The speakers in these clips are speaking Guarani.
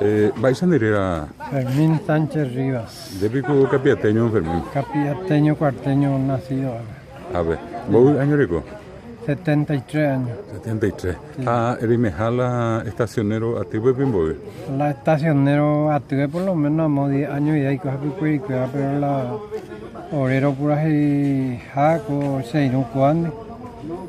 Mba'éicha nde réra? Fermín Sánchez Rivas. Nde piko Capiateño, don Fermín? Capiateño cuarteño nacido ápe. Ápe. Mboy año reko? 73 año. 73. Ha reimeha la estacionero atýpe pe mboy? La estacionero atýpe por lo menos amo 10 año y aiko hapykuerikuéva, pero la obrero purahéiha ko che irũ kóandi.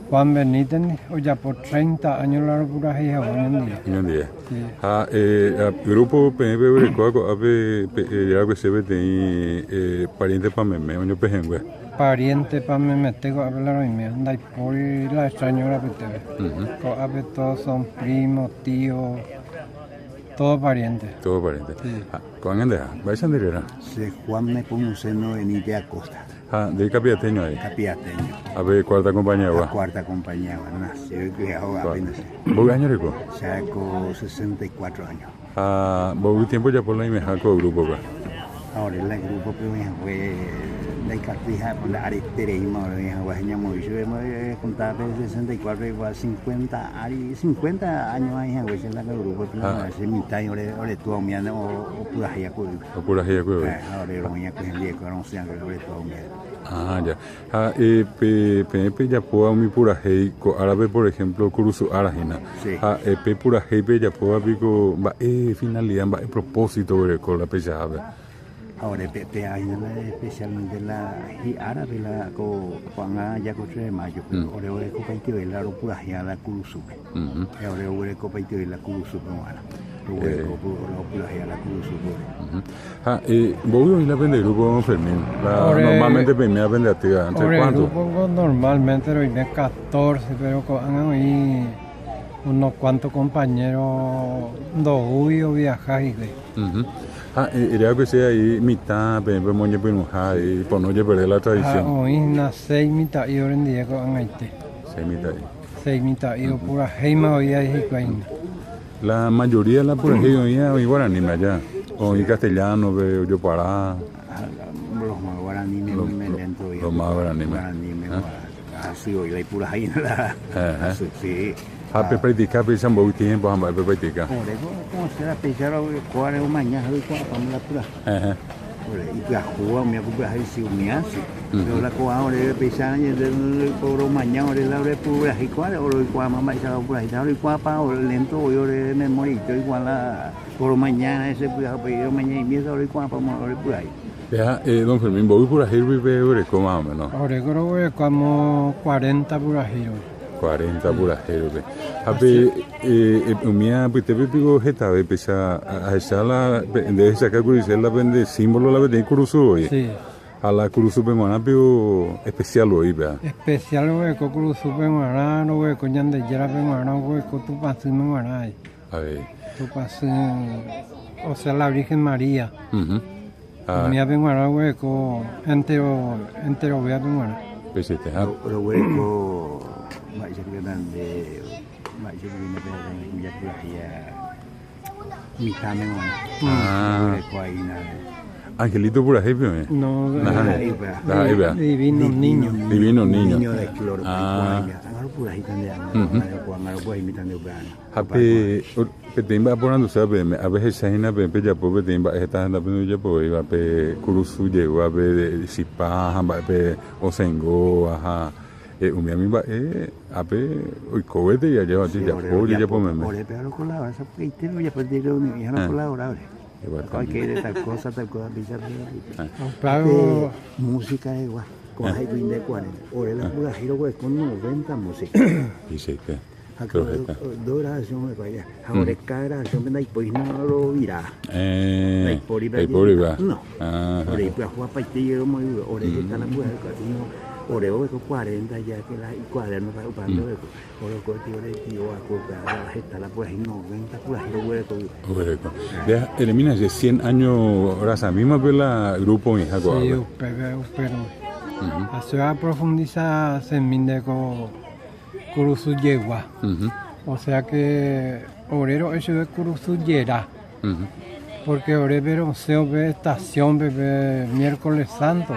Juan Benítez ojapo 30 años la ropurahéi hague ñandive. Ñandive. Sí. Ha eh, grupo peẽ peguerekóva ko'ápe eréva che peteĩ eh, pariente pameme oñopehẽngue. Pariente pamemete ko'ápe la roime, ndaipóri la extraño apytépe. Ko'ápe todos son primo, tío, todo pariente. Todo pariente. Sí. Ha, ko'ág̃a nde ha, mba'éicha nde réra? Che Juan Nepomuceno Benítez Acosta. Ha nde Capiateño ahí. Capiateño. A pe cuarta compañía gua. La cuarta compañía gua, nacido y criado apenas. Mboy año reko? Che areko 64 años. Ha mboy tiempo ojapo la oimeha ko grupo pe? Ha ore la grupo pe oĩ hague ndaikatúi ha la aretereíma ore oĩ hague ha ñamoĩ chupe contaba pe 64 igual 50 ári 50 años oĩ hague che la grupo pe la che mitã ore ore túa umi opurahéi akue. Opurahéi akue voi. Ha ore roĩ akue hendivekuéra rosẽ akue ore túa umi. Ah, ya. Ha pe peẽ pejapóva umi purahéi ko árape, por ejemplo, kurusu ára hína. Sí. Ha pe purahéi pejapóva piko mba'e finalidad, mba'e propósito oguereko la peichahápe? Ha ore pe péa hína la especialmente la hi'árape la ko ko'ág̃a jako 3 de mayo pe ore orekopaiteve la ropurahéa la kurusúpe. Ha ore oguerekopaiteve la kurusúpe g̃uarã. Roguereko la opurahéa la kurusúpe ore. Ha mboy oĩ la pende grupo don Fermín? La normalmente peiméva pende atýva, entre Ore cuánto? grupo normalmente roime 14, pero ko'ág̃a oĩ unos cuantos compañeros ndoúi oviaha hikuái. Ha eréva que sea ahí mitã peẽ pemoñepyrũha ahí por no ojeperder la tradición. Ha oĩ hína seis mitã'i orendive ko'ag̃aite. Seis mitã'i. Seis mitã'i opurahéima oĩ ahí hikuái hína. La mayoría la purahéi oĩva oĩ guaraníme aja, oĩ castellano-pe ojopara. Los más guaraníme oime lento oĩ. Los más guaraníme. Guaraníme hasy oĩ la ipurahéi la hasy, sí. Ha pe practica péicha mboy tiempo ha mba'e pe practica. Ore ko será péicha roikuaáre omaña ha oikuaapáma la purahéi. Ore ipyahúva umi akupyahéi si umi asy. Pero la ko'ã ore péicha ñande romaña ore la ore purahéi kuáre ore oikuaáma mba'éichapa opurahéita ha roikuaapa ore lento voi ore memoriaite oikuaa la romaña ese pyahu pe romaña imiésa ore oikuaapáma ore purahéi. Péa don Fermín, mboy purahéi rupi peguereko más o menos? Ore ko roguereko amo 40 purahéi rupi. 40 purahéi rupi. Ha pe umi apytépe piko hetave péicha ahecha la nde ehechaka kuri che la pende símbolo la peteĩ kurusu voi. Sí. Ha la kurusúpe g̃uarã piko especial voi péva. Especial roguereko kurusúpe g̃uarã, roguereko Ñandejárape g̃uarã, roguereko Tupãsýme g̃uarã avei. Avei. Tupãsy, o sea la Virgen María. Umívape g̃uarã roguereko entero, enterovévape g̃uarã. Peichaite. Ha. Roguereko mba'éicha kuri nande, mba'éicha kuri nde japurahéi mitãme g̃uarã. Roguereko aína. Angelito purahéipe oĩ? No, Ndaha'éi péva. Divino Niño. Divino Niño. Niño de cloro. Ág̃a ropurahéita nde ág̃a ropurahéimíta nde upe ág̃a. Ha pe peteĩ mba'e aporanduséva peẽme, apehecha hína peẽ pejapo peteĩ mba'e heta hendápe ndojapovéiva pe kurusu jegua, pe chipa ha mba'e pe osẽngóva ha umi ami mba'e ápe oiko gueteri ajéva ojejapo, ojejapo meme. Ore péva rokolabora sapy'aitépe ojapo peteĩ reunión rokolabora ore. Cualquier tal cosa, tal cosa, pizza, pizza. Claro. Música igual. Con Ore la purahéi roguereko 90 música. Ichaite. Ha dos grabación oiko allá. Ha ore cada grabación pe ndaipói hína rovira. Ndaipóri pa. No. Ore ipyahu apaite jey romoĩ ore heta la purahéi ore oguereko 40 ya que la icuaderno pa upévante oguereko. Ore oiko ore tio va'ekue upéva heta la purahéi 90 purahéi roguereko. Oguereko. Eremína che 100 año rasamímape la grupo oĩha ko'ápe. Sí, upépe upérõ. Ha che aprofundisa semínte ko Kurusu jegua. O sea que ore ro'e chupe kurusu jera. Porque ore pe rosẽ upe estación-pe pe miércoles santo,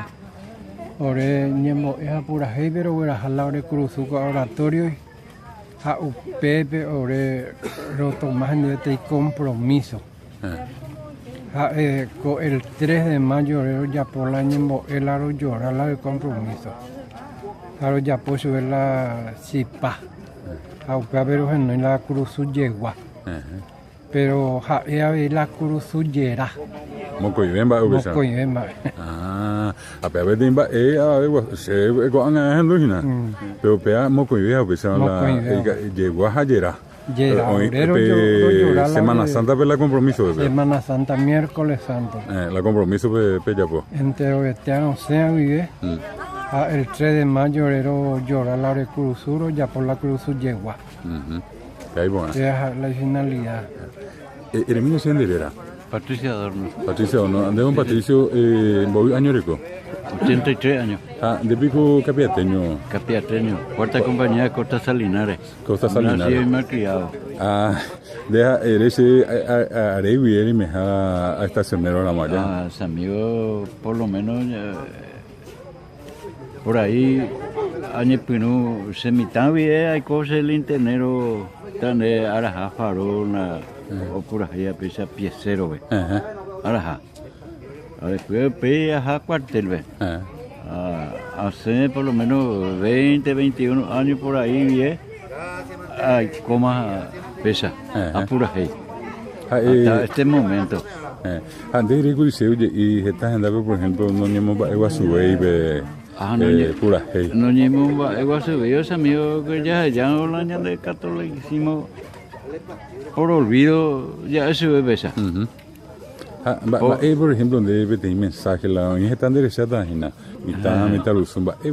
ore ñembo'e ha purahéipe rogueraha la ore kurusu ko oratorio-gui ha upépe ore rotoma hendive peteĩ compromiso. Ha'e ko el 3 de mayo ore rojapo la ñembo'e la rojora la de compromiso. Ha rojapo chupe la chipa. Ha upévape rohenói la kurusu jegua. Pero ha'e avei la kurusu jera. Mokõive mba'e upéicha. Mokõive mba'e. Ah, ha péva peteĩ mba'e avave guasu, che ko'ág̃a ahendu hína. Pero upéva mokõive upéicha la jegua ha jera. Jera, Oĩ ore pe rojora la Semana ore- Santa pe la compromiso pe. Semana Santa, miércoles santo. Eh, la compromiso pe pejapo. Enterovete rosẽ guive ha el 3 de mayo ore rojora la ore kurusu rojapo la kurusu jegua. Ujú. Pe ahí porã. Péva ha'e la ifinalidad. Eh, eremína che nde réra. Patricio Adorno, Patricio, no, nde don Patricio, eh, mboy año reko? 83 años, Ha, nde piko capiateño. capiateño, cuarta compañía de Costa Salinares. Costa Salinares. Nacido y malcriado. Ah, nde ha ere che aregui erimeha a estacionero ramo allá. Ah, ese amigo, por lo menos, por ahí, añepyrũ che mitã guive aiko che lintenero tande araha farol la opurahéi péicha piecero-pe. Araha. Ha después upéi aha cuartel-pe. Ah, asẽ por lo menos 20, 21 años por ahí guive aikóma péicha apurahéi. Hasta este momento. Ha nde erékuri che oje'i heta hendápe, por ejemplo, noñemomba'eguasuvéi pe purahéi. Noñemomba'eguasuvéi, o sea, amigo, que jahejárõ la ñande catolicismo por olvido ja'e chupe péicha. Ha mba'e, por ejemplo, nde peteĩ mensaje la oĩ heta nde recháta hína, mitã, mitãrusu, mba'e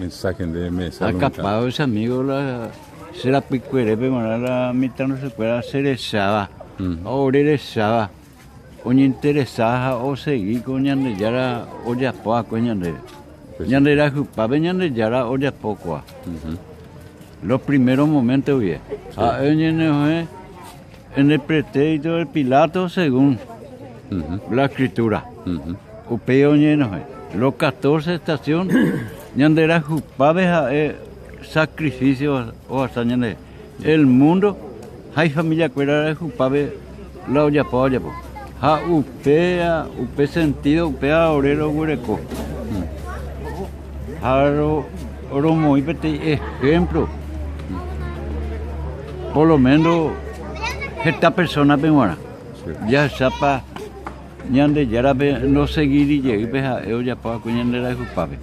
mensaje nde me'ẽsa lo mitã? Acapado che amigo la che rapykuerépe g̃uarã la mitãrusukuéra che recháva, ore recháva, oñeinteresa ha osegi ko Ñandejára ojapo va'ekue ñandéve. Ñande rayhupápe Ñandejára ojapo kóva. Los primeros momentos guive. Ha'e oñenohẽ en el pretérito de Pilato según la escritura. Upéi oñenohẽ. Los 14 estación ñande rayhupápe ha'e sacrificio ohasa ñande. El mundo ha ifamiliakuéra rayhupápe la ojapóva ojapo. Ha upéa, upe sentido upéva ore roguereko. Ha romoĩ peteĩ ejemplo por lo menos heta persona-pe g̃uarã. Jahechápa Ñandejárape ndoseguíri jey pe ha'e ojapo va'ekue ñande rayhupápe.